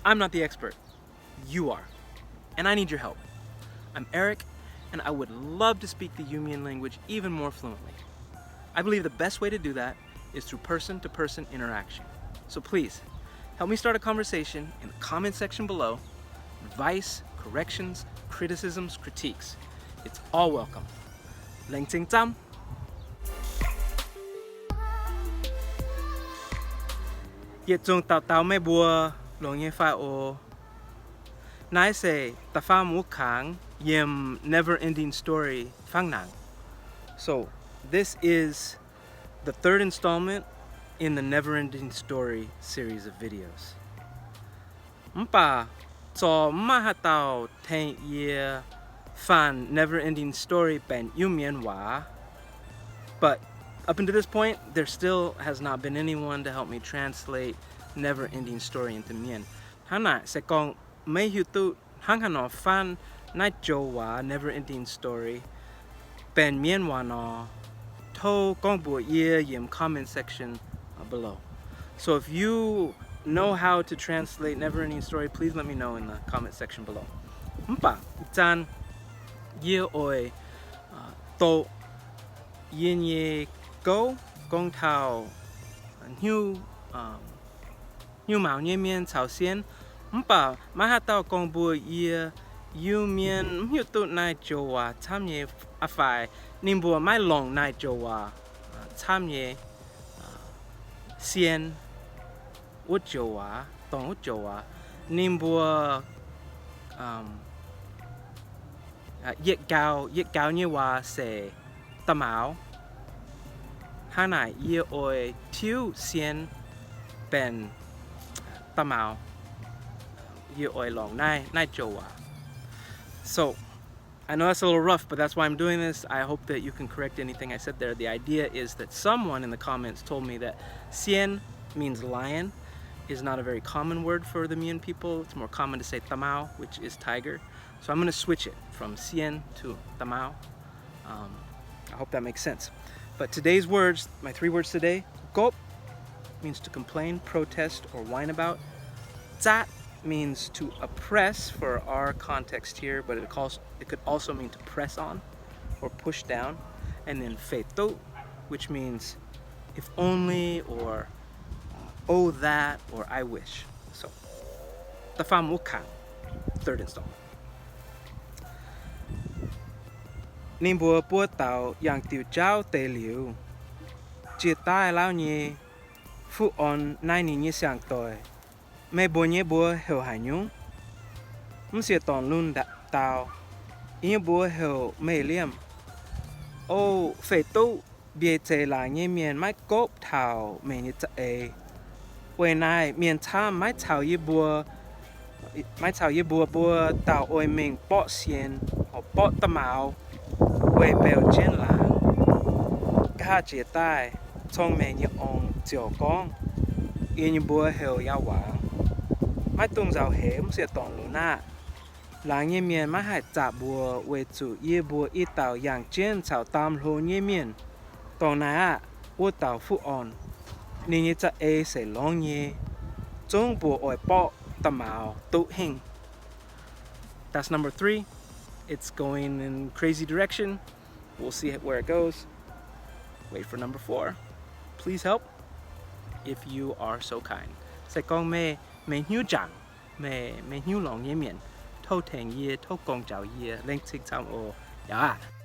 I'm not the expert. You are. And I need your help. I'm Eric, and I would love to speak the Yimian language even more fluently. I believe the best way to do that is through person-to-person interaction. So please, help me start a conversation in the comment section below. Advice, corrections, criticisms, critiques. It's all welcome. Laengz zingh camv. Yietc zungv dauh dauh meih mbuo longx nyei fai oc. Naaiv se da'faam wuov kangx yiem Never Ending Story fangx nangc. So, this is the third installment in the Never Ending Story series of videos. Mv baac zorqv maiv haaix dauh tengx yie faan Never Ending Story benx Iu-Mienh waac. But up until this point, there still has not been anyone to help me translate Never Ending Story into Mien. Hnangv naaic, se gorngv meih hiuv duqv hnangv haaix nor faan naaiv joux waac Never Ending Story benx Mienh waac nor, tov gorngv mbuox yie yiem comment section below. So if you know how to translate Never Ending Story, please let me know in the comment section below. Mv baac ih zanc yie oix doqc yie nyei gouv gorngv taux hnyouv, hnyouv maux nyei mienh caux sienh. Mv baac maiv haaix dauh gorngv mbuox yie, Iu-Mienh mv hiuv duqv naaiv joux waac camv nyei aqv fai ninh mbuo maiv longc naaiv joux waac camv nyei sienh wuov joux waac, dongh wuov joux waac. Ninh mbuo yietc gaux, yietc gaux nyei waac se da'maauh. Hnangv naaic yie oix tiuv sienh benx da'maauh. Yie oix longc naaiv, naaiv joux waac. So, I know that's a little rough, but that's why I'm doing this. I hope that you can correct anything I said there. The idea is that someone in the comments told me that sienh means lion, is not a very common word for the Mien people. It's more common to say da'maauh, which is tiger. So I'm gonna switch it from sienh to da'maauh. Um, I hope that makes sense. But today's words, my three words today, gopv means to complain, protest, or whine about. Zatv means to oppress for our context here, but it calls, it could also mean to press on or push down. And then fei duqv, which means if only or, uh, oh that or I wish. So, da'faam wuov kangx, third installment. Ninh mbuo buo dauh yangh diuh jauv deix liuz, jiex daaih lauh nyei, fuqv orn naaiv ninh nyei siang-doic, Meih mbuo nyei mbuox heuc haaix nyungc? M'sieqv dorn-lunx dau, Yie nyei mbuox heuc Meih Liemh. O, fei duqv mbieic zeic laangz nyei mienh maiv gopv taux meih nyei za'eix. Weic naaiv mienh camv maiv caux yie mbuo, maiv caux yie mbuo mbuo dauh oix mingh borqv sienh, borqv da'maauh weic beu jienv laangz. Nqa'haav jiex daaih, cong-mengh nyei ong ziouc gorngv, Yie nyei mbuox heuc Yaauv Waangz. Maiv dungx nzauh heix m'sieqv dorn-lunx aqv. Laangz nyei mienh maiv haih zaqc mbuo weic zuqc yie mbuo i dauh yangh jienv caux daamv hlo nyei mienh. Dongh naaiv aqv, wuov dauh fuqv orn, ninh nyei za'eix se longx nyei, zungv mbuo oix borqv da'maauh duqv hingh. That's number three. It's going in crazy direction. We'll see where it goes. Wait for number four. Please help if you are so kind. Se gorngv meih, meih hnyouv jangx, meih, meih hnyouv longx nyei mienh, tov tengx yie, tov gong njaaux yie, laengz zingh camv oc. Yaac aqv.